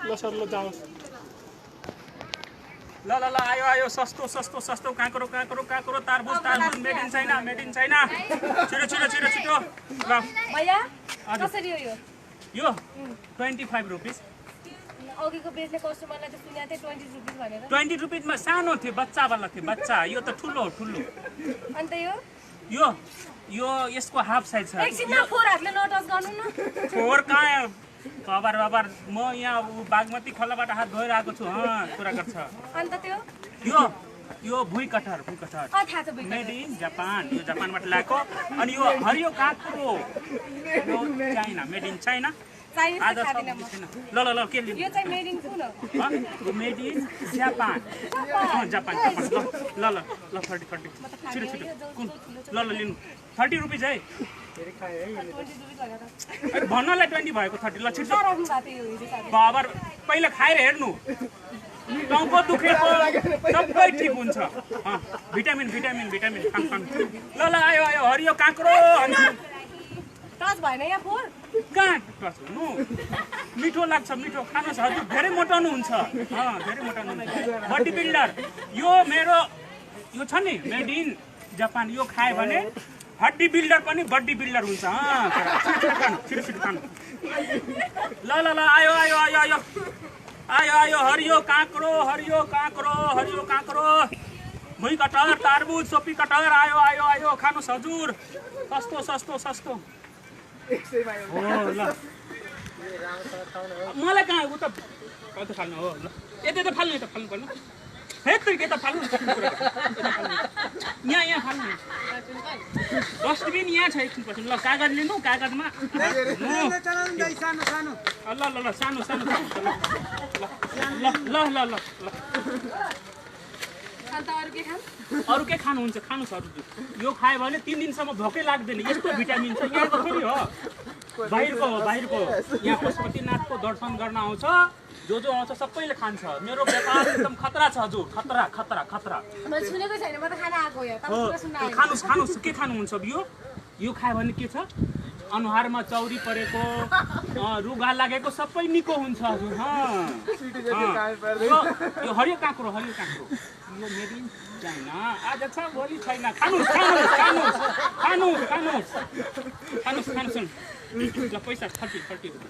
ल सर ल जाओस् ल ल ल आयो आयो सस्तो सस्तो सस्तो काँक्रो काँक्रो काँक्रो तारबुज तारबुज मेड इन चाइना छिटो छिटो छिटो छिटो ल भैया कसरी हो यो यो 25 रुपीस अघिको बेच्ने कस्टमरलाई त सुनेको थिएँ 20 रुपिस भनेर 20 रुपीसमा सानो थियो बच्चावाला थियो बच्चा यो त ठुलो ठुलो अन्त यो यो यो यसको हाफ साइज छ एकछिनमा फोर हातले नटच गर्नु न फोर कहाँ बाबर बाबर म यहाँ बागमती खोलाबाट हात धोएर आएको छु कुरा गर्छ अन्त त्यो यो भुइँ कटहर थाहा छ भुइँ मेड इन जापान यो जापानबाट ल्याएको अनि यो हरियो काँक्रो यो China made in China Chinese आज त खादिन म ल ल ल के लिनु यो चाहिँ मेड इन कुन हो मेड इन जापान जापान ल ल ल 30 छिटो छिटो कुन ल ल लिनु 30 रुपिस है 20 रुपिस भनेर भन्नलाई 20 भएको 30 ल छिटो राख्नु भएको थियो हिजो साथी बाबर पहिला खाएर हेर्नु टाउको दुखेको सबै ठिक हुन्छ भिटामिन भिटामिन भिटामिन खान ल ल आयो आयो हरियो काँक्रो टच भएन यहाँ फोर कहाँ टच हुनु मिठो लाग्छ मिठो खानुहोस् हजुर धेरै मोटाउनु हुन्छ धेरै मोटाउनु हुन्छ बडी बिल्डर यो मेरो यो छ नि मेड इन जापान यो खायो भने हड्डी बिल्डर पनि बडी बिल्डर हुन्छ छिटो छिटो खानु ल ल ल आयो आयो आयो आयो आयो आयो हरियो काँक्रो हरियो काँक्रो हरियो काँक्रो भुइँ कटहर तारबुज सोपी कटहर आयो आयो आयो खानुहोस् हजुर सस्तो सस्तो सस्तो हो ल मलाई कहाँ उता फाल्नु हो ल यता फाल्नु यता फाल्नु पर्नु हे यता फाल्नु यहाँ फाल्नु डस्टबिन यहाँ छ एकछिन पछि ल कागज लिनु कागजमा ल ल ल सानो सानो ल ल ल ल अन्त अरू के खानुहुन्छ खानुहोस् अरू यो खायो भने 3 दिनसम्म भोकै लाग्दैन यस्तो भिटामिन छ यहाँको थोरै हो बाहिरको हो बाहिरको यहाँ पशुपतिनाथको दर्शन गर्न आउँछ जो आउँछ सबैले खान्छ मेरो व्यापार एकदम खतरा छ हजुर खतरा खतरा खतरा मैले सुनेको छैन म त खाना आएको हो तपाईँ सुन्न आएको खानुहोस् खानुहोस् के खानुहुन्छ यो खायो भने के छ अनुहारमा चौरी परेको रुगा लागेको सबै निको हुन्छ हजुर यो हरियो काँक्रो यो मेड इन चाइना आज छ भोलि छैन खानुहोस् खानुहोस् खानुहोस् खानुहोस् खानुहोस् खानुहोस् खानुहोस् ल पैसा 30 रुपियाँ